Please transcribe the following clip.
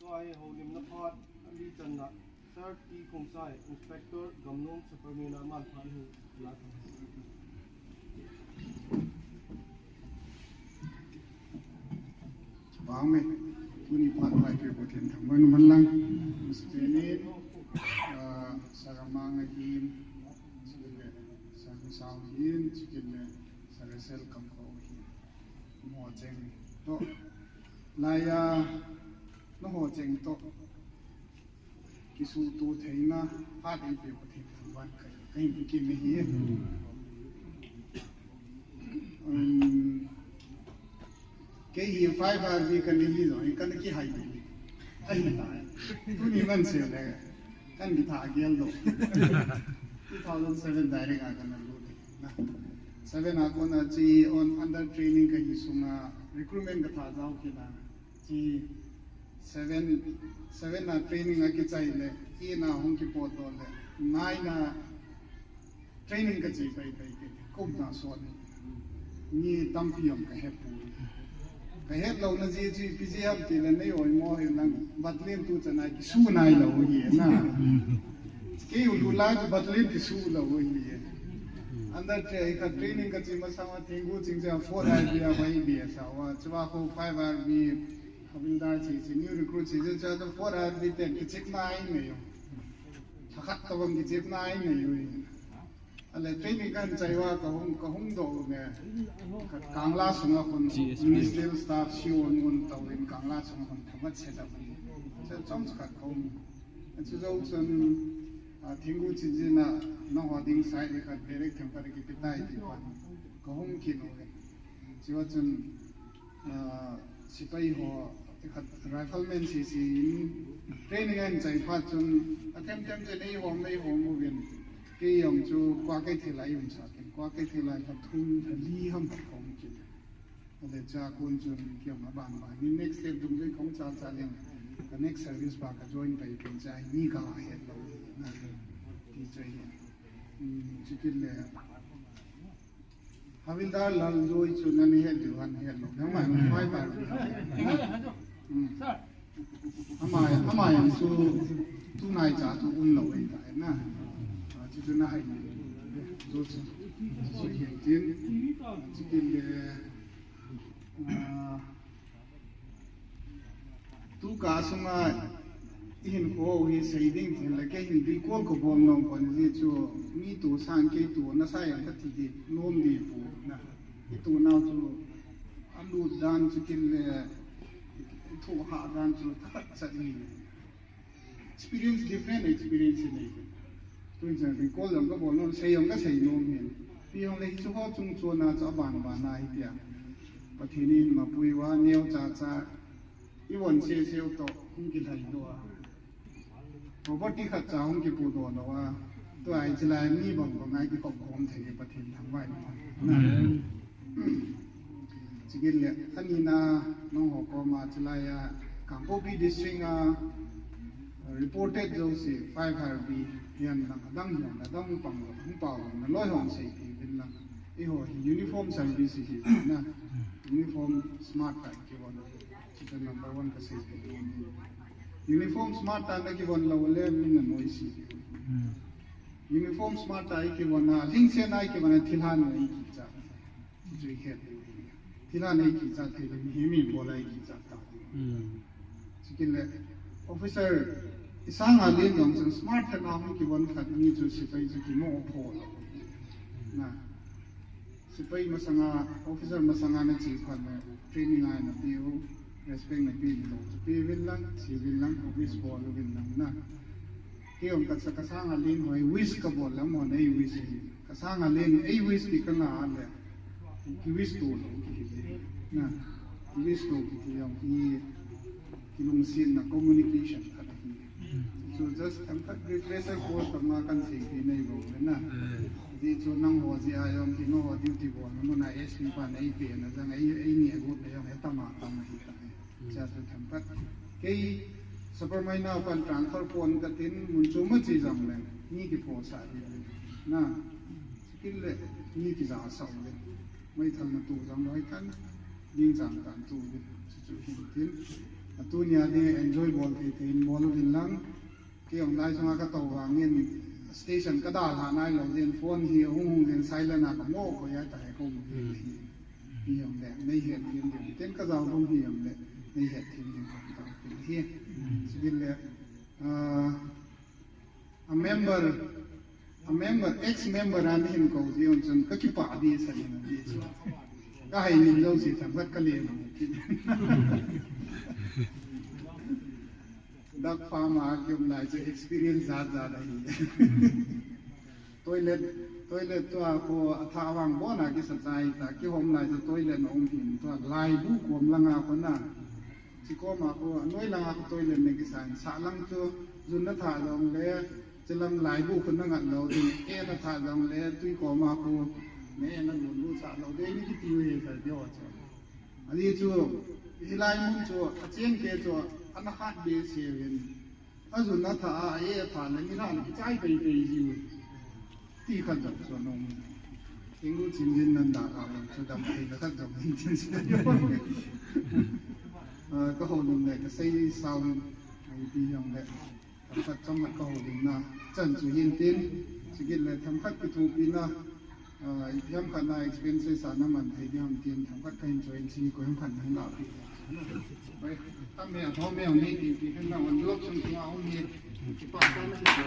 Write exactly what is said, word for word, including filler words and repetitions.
Tua hi houlimna phat ali channa Sir T Khongsai, Inspector Gamnom Superman a aman phat hi la. Vang me, tuni phat pai pe ko ten thang man man lang. Misteni, ah, Saramang ahin, Sir Sam Sao hin, Sir Sel Kam Ko hin. Mo cheng to. Laya, no ho cheng to. Kisuhto theina phat eipeh Pathen thangvah in kahin, kahin peh kit nahi. Um, kei hi five R B kana hi jong, kana kihai. Ahi tai. Tuni man se le, kana kitha gel doh. Two thousand seven direct a kana lut. Seven a kona chi on under training kahi sunga recruitment katha jao kit na. Chi seven, seven a training akichai le, eight na hung kipotdoh le, nine na training kache pai pai kit, kum na sot ni. Mi tampi jong kahet poi. Kahet louna jeh chu ipi jeh ham tile nei oimo hi nang battalion tu chan a kisu nailou hi na. Kei u lu lai chu battalion kisu lou hi. Under tra-, ka training kache masang a Thinggu Chingje a four R B a vai be sa uva, chua khu five R B, Havildar che che, new recruit che che, chua chu four R B ten kichepna ahi nei u. Lhakhat tobang kichepna ahi nei u. Ale training kahin chai uva kahung, kahung doh u ne. Khat Kangla sunga khun G S P. Ministerial staff C O un touvin Kangla sunga khun thamat set up. Chua chomcha khat kahung. Achu jou chun, ah, Thinggu Chingje na, nangho ding side le khat direct themkhat kipe tai ti pan. Kahung kit u. Chua chun, ah, sepai ho, khat rifleman sese in, training ahin chai phat chun, athem them chun eihom, eihom uvin. Kei jong chu Kwakeithel a eium sa kit. Kwakeithel a lha thum, lha li ham khat kahung kit. Ale chua kon chun kei jong aban ban in next step dung vei kahung chal chal jeng. Ka next service pa ka join pai pen cha hi mi kahet lou na. Ti chu ahi. Hmm, chukit le. Havildar Laljoi chu nani het diu ham het lou. Nangma five R B. Hmm. Ama, ama jong chu tunai cha chu umlou ahi tai na. Ah, chu chu na hai ni. Chu chu. Chu hi tin. Chukit le. Ah, tu ka sunga ihin kho hi sei ding thil le kei hin recall kabol nom pon ji chu mi tu san kei tu nasa jeng kati di nom di pu na. I tu nau chu alut dan chukit le i thohhah dan chu thakhat chat hi. Experience, different experience hi nei. Tun chan recall jong kabol nom, sei jong kasei nom hin. Ipi jong le hichu ho chung chon a chu aban ban a hitia. Pathen in mapui uva neocha cha. I von sese u toh hung kilhai doh a. Property khat cha hung kipodoh lou a. Tua hi chilai mi bang bang a kikhop khom thei Pathen thangvah in. Amen. Chukit le, ani na nangho koma chilai a, Kangpokpi District a, reported jouse, five R B, hihen lang, adang hihen, adang pang, hung pao, naloi hon seipeh uvin lang. Eiho hi uniform service hi, na, uniform smart type kivon. Chukit number one kaseipeh uvin. Uniform smart type nakivon lou le, min nanoise. Uniform smart a ikivon a, lhingset a ikivon a, thilha nei kicha. Chu ihet diu ahi. Thilha nei kicha thei le, mihem ibol a ikicha ta. Hmm. Chukit le, officer, isanga len jong chun smart khat a hung kivon khat mi chu sepai chu kimo pho lou. Na. Sepai masanga, officer masanga nache phat le, training a napeh u, respect napeh lou chu pe uvin lang, che uvin lang, wish bol uvin lang na. Kei jong kasa, kasanga len ho hi wish kabol lam ho nei wish hi. Kasanga len ei wish ti kanga le. Ki wish to lou kihi. Na. Ki wish to kiti jong hi kilungsetna communication khat ahi. So just themkhat refresher course kama kan seipeh nei bou na. Hijeh chun nangho jeh a jong keiho duty bolna mun a S P pan eipehna jong ei, eini a group na jong he tama tama hi ta. Cha tu themkhat. Kei Sapermeina pan transfer pon katin mun chom a che jong leng. Mi kiphosah hi. Na. Chukit le. Mi kijasah le. Meithal na tu jong loi tan. Ding jang tan tu le. Chu chu hin tin. Tunia ding enjoy bol thei thei in bol uvin lang. Kei jong lai sunga katou vangin station kadalhah nailou jeh in phone hi hung hung jeh in silent a kamo koi a tahe kong hi. Hi jongle nei het thim ding. Ken kajao dong hi jongle nei het thim ding kong tao hi. Chubit le, ah, a member, a member, ex member a nahin kou jeh un chun kakipah dehset in ahi chu. Kahai min jouse themkhat kalen u kit. Duck farm a kium lai chu experience jat jat ahi. Toilet, toilet tua khu athah vang bon a kisa chai ta, kihom lai chu toilet na um hin tua laibu kom langa khu na. Chikoma khu anoi langa khu toilet na kisa in sah lang chu jun athah jongle, chilang laibu khu na ngat lou ding, eh na thah jongle tui koma khu na eh na lun lut sah lou ding ni kiti u hi sa jo chu. Ahi chu, hilai mun chu, acheng te chu, ana khat behseh uvin. Ajun athah a, a eh athah le, ni thah le, kichai pei pei jiu. Ti khat jong chu, nong. Kenglu chin jin nan da ka jong chu, dam thei le khat jong hin chin sin. Ah, kahoulim le, kasei sao, ai ti jong le. Themkhat chomkhat kahoulimna chan chu hin tin, chukit le themkhat kithopina, ah, ipi ham khat na expenses a na man thei ding ham tin, themkhat kahin choi in, chuni koi ham khat nahin lahpeh. Oi, tam hi a thom hi a um hi ti, ti khen na envelope sung sunga um hi. Kipa sa na kipa.